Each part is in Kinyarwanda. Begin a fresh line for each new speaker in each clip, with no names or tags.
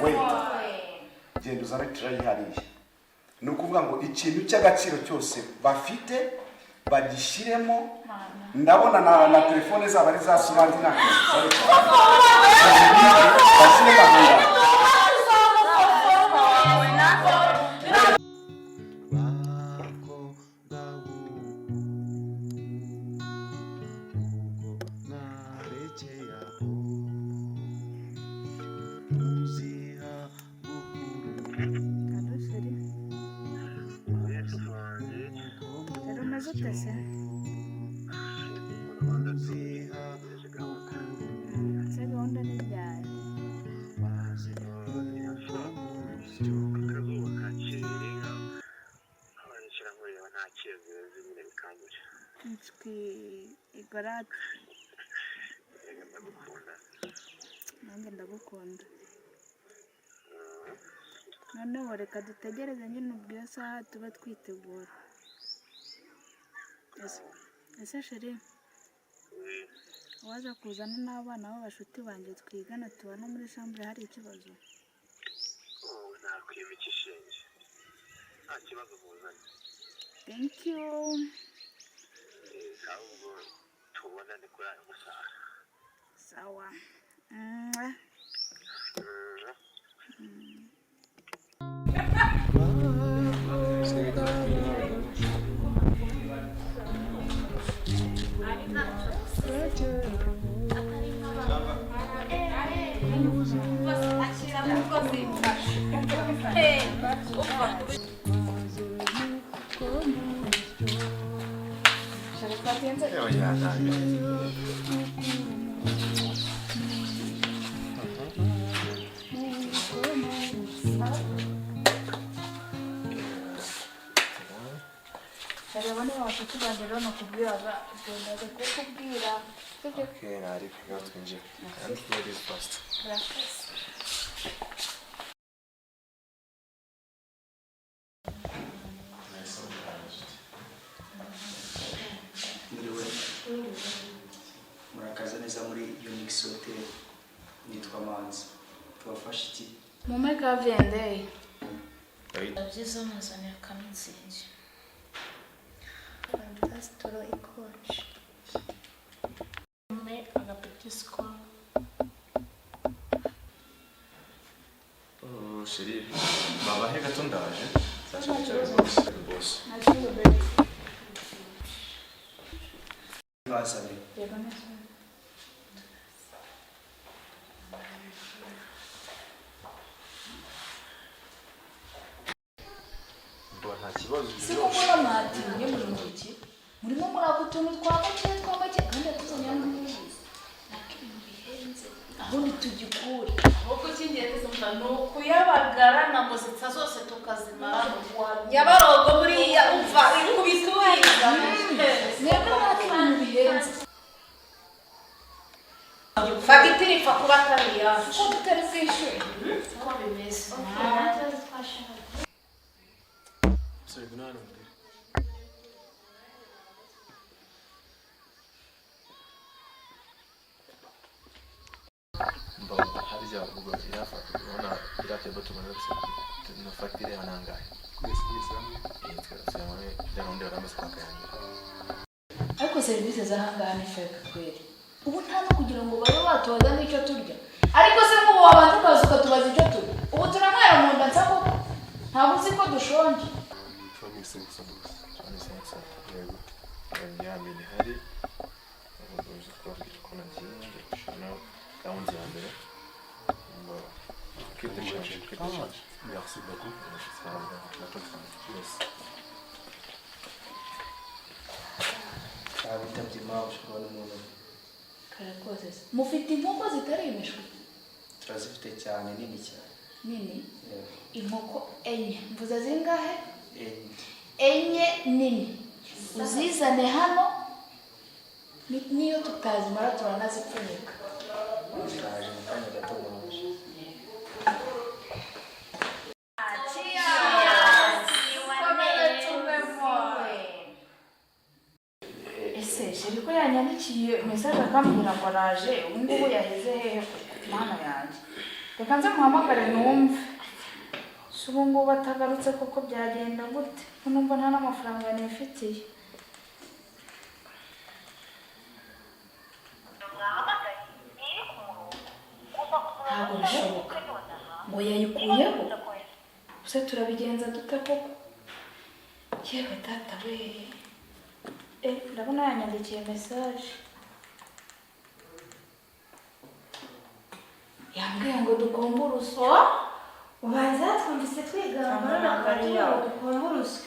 We genda uzane tray hariya. Ni ukuvuga ngo ikintu cy'agaciro cyose bafite bagishyiremo. Ndabona na telefone zabo ari za smart, nta kintu bashyiremo aho ngaho.
Bakobwa ubwo mwarekeye aho muziha bukuru.
Allô, chéri. Chéri, umeze ute se?
Muziha bukuru.
Ese gahunda ni ryari?
Maze nuko mutyo.
Akazuba kakerenga abanikira nkureba nta cyezerezi nyine bikanyica.
Nshwi igorate.
Reka, ndagukunda.
Nanjye ndagukunda. Noneho reka dutegereze nyine ubwo iyo saha tuba twitegura. Ese chéri, waza kuzana n'abana b'abashuti banjye twigana tubana muri chambre, hari ikibazo?
Ubu nakwima ikishinge? Nta kibazo, muzane.
Thank you.
Ahubwo tubonane kuri ayo masaha.
Sawa. Mwah.
Oya, ntabwo.
Reba, niba abashuti banjye rero nakubwiraga, ndaza kukubwira, sibyo?
Okay, ntari ngaho twinjire. And ladies first.
Murakoze.
Nice.
Mwiriwe, murakaza neza muri Unix Hotel. Nitwa Manzi, tubafashe iki?
Mumpe ka V&A.
Byiza, muzanira ka Mützig.
Fanta Straw ikonje.
Mpe agapeti Skol.
Oh, chéri, babahe gato, ndaje. Boss.
Bazane.
Yego neza.
Bo, nta kibazo.
Si ko mbona mwatinye muri mu biki? Murimo muraka utuntu twa make twa make, kandi yatuzanye hano ntubizi ntabwo ibintu bihenze, ubundi tugikure.
Ahubwo icy'ingenzi umva ni ukuyabagara na muzitsa zose tukazimara. Nyabarongo buriya umva ikubita uyiza.
Mwebwe mwaka ibintu bihenze.
Fagitire ipfa kuba atari iyacu.
Kuko tutari bwishyure.
Uko bimeze.
Twashakaga.
Sorry, ngwino hano mbwira. Mba harya ubwo urabona iriya table tumaze gusa na fagitire yawe nangahe?
Twese twese hamwe?
Eh, twese hamwe, bya rundi bari bamaze kwaka yanjye.
Ariko serivisi z'ahangaha ni fake kweri. Ubu nta no kugira ngo babe batubaza n'icyo turya. Ariko se nk'ubu wabanza ukaza ukatubaza icyo turya? Ubu turanywera mu nda nsa koko? Ntabwo uzi ko dushonje?
3500 gusa.
3500?
Yego.
Ya mbere ihari ubwo uzi kubabwira ko nagiye njya gushana gahunda ya mbere ngo keep the change, keep the change.
Merci beaucoup.
Yes.
Abitabye impamvu ushobora n'umuntu.
Kare kose se mufite inkoko zitari imishwi?
Turazifite cyane, nini cyane.
Nini?
Yego.
Inkoko enye. Mvuze zingahe?
Enye.
Enye nini, uzizane hano. Niyo tutazimara turanazipfunyika.
Ndaje mu kanya gato, mwaje.
Cheers.
Ese chéri ko yanyandikiye? Yanyandikiye message akambwira ngo araje, ubu ngubu yaheze hehe koko? Mana yanjye, reka nze muhamagare numve. Si ubu ngubu atagarutse koko byagenda gute, ko numva nta n'amafaranga nifitiye? Ntabwo bishoboka ngo yayikuyeho. Ese turabigenza dute koko? Yewe data we! Ndabona yanyandikiye message, yambwiye ngo dukombe urusyo.
Ubanza twumvise twigamba none akaba tugira ngo dukombe urusyo.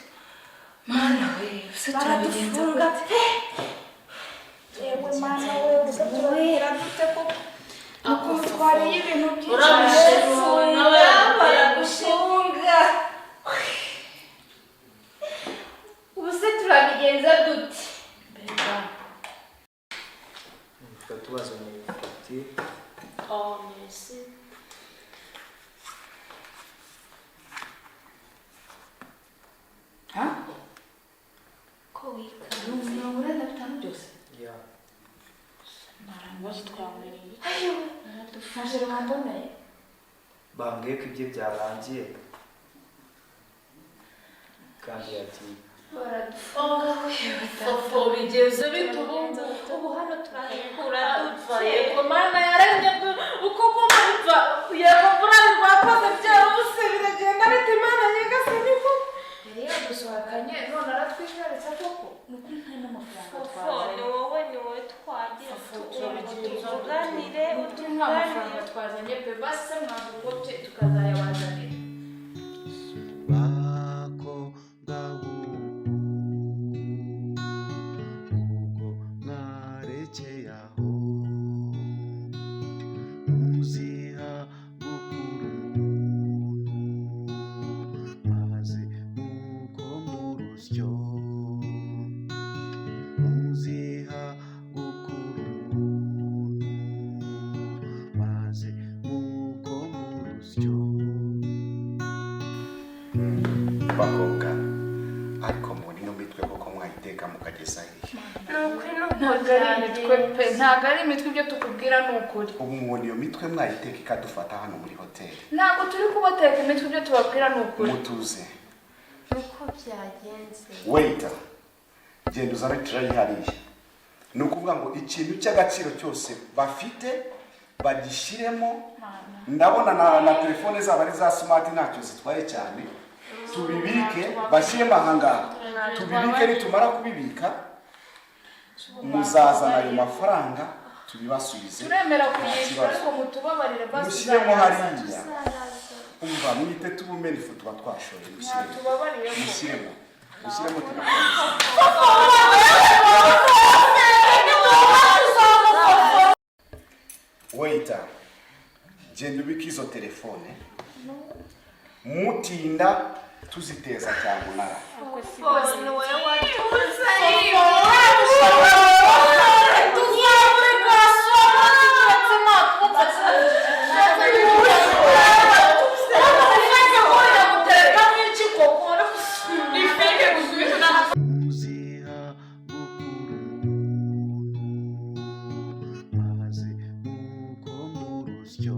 Mana we, ese turabigenza
Baradufunga
gute?
pe.
Yewe mana we, ese turabigira dute koko? Ukuntu twariye ibintu byinshi.
Uramushifunga.
Baragufunga. Ubu se turabigenza dute?
Mbega.
Tukaba tubazaniye fagitire.
Oh, merci.
Ha?
Ko wika.
45 byose?
Ya.
Ntarangozi twanywereye.
Nta wamboneye.
Bambwiye ko ibye byarangiye kandi yagiye.
Baradufunga we.
Fofo, bigeze bite ubu ngubu?
Ubu hano turahikura
Upfa,
dute?
yego mana yaremye, uko kumva yego burari rwakoze byaruse, biragenda bite Mana nyagasani ko?
Yari yadusohokanye none aratwijaritse koko. Ni ukuri nta n'amafaranga
Fofo,
twazanye.
ni wowe, ni wowe twagira.
Fofo, turabigenza dute?
Tuganire.
Ni ukuri nta mafaranga twazanye pe. Basi se mwadukopye tukazayabazanira?
Bakobwa b'ubu, ubwo mwarekeye aho muziha gukura umuntu, maze mukoma urusyo. Muziha gukura umuntu, maze mukoma urusyo.
Bakobwa, ariko mubona ino mitwe koko mwayiteka mukageza hehe?
Ni ukuri nuko
Ntabwo ari imitwe pe, ntabwo ari imitwe, ibyo tukubwira ni ukuri.
Ubu mubona iyo mitwe mwayiteka ikadufata hano muri hoteli?
Ntabwo turi kubateka imitwe, ibyo tubabwira ni ukuri.
Mutuze.
Nuko byagenze.
Waiter, genda uzane tray hariya. Ni ukuvuga ngo ikintu cy'agaciro cyose bafite bagishyiremo. Ndabona na telefone zabo ari za smart, ntacyo zitwaye cyane. Tubibike, bashyiremo ahangaha, tubibike. Nitumara kubibika muzazana ayo mafaranga tubibasubize.
Turemera
Nta
kuyishyura,
kibazo.
ariko mutubabarire basi.
Mushyiremo
Uzayazana.
hariya. Umva, mwite tubumene ifu tuba twashoye. Mushyiremo.
Mwatubabariye ko?
Mushyiremo, mushyiremo, tunakomeza. Waiter, genda ubike izo telefone, mutinda tuziteza cyamunara.
Fofo, ni wowe watuzanye.
Muziha gukura umuntu, maze mukoma urusyo.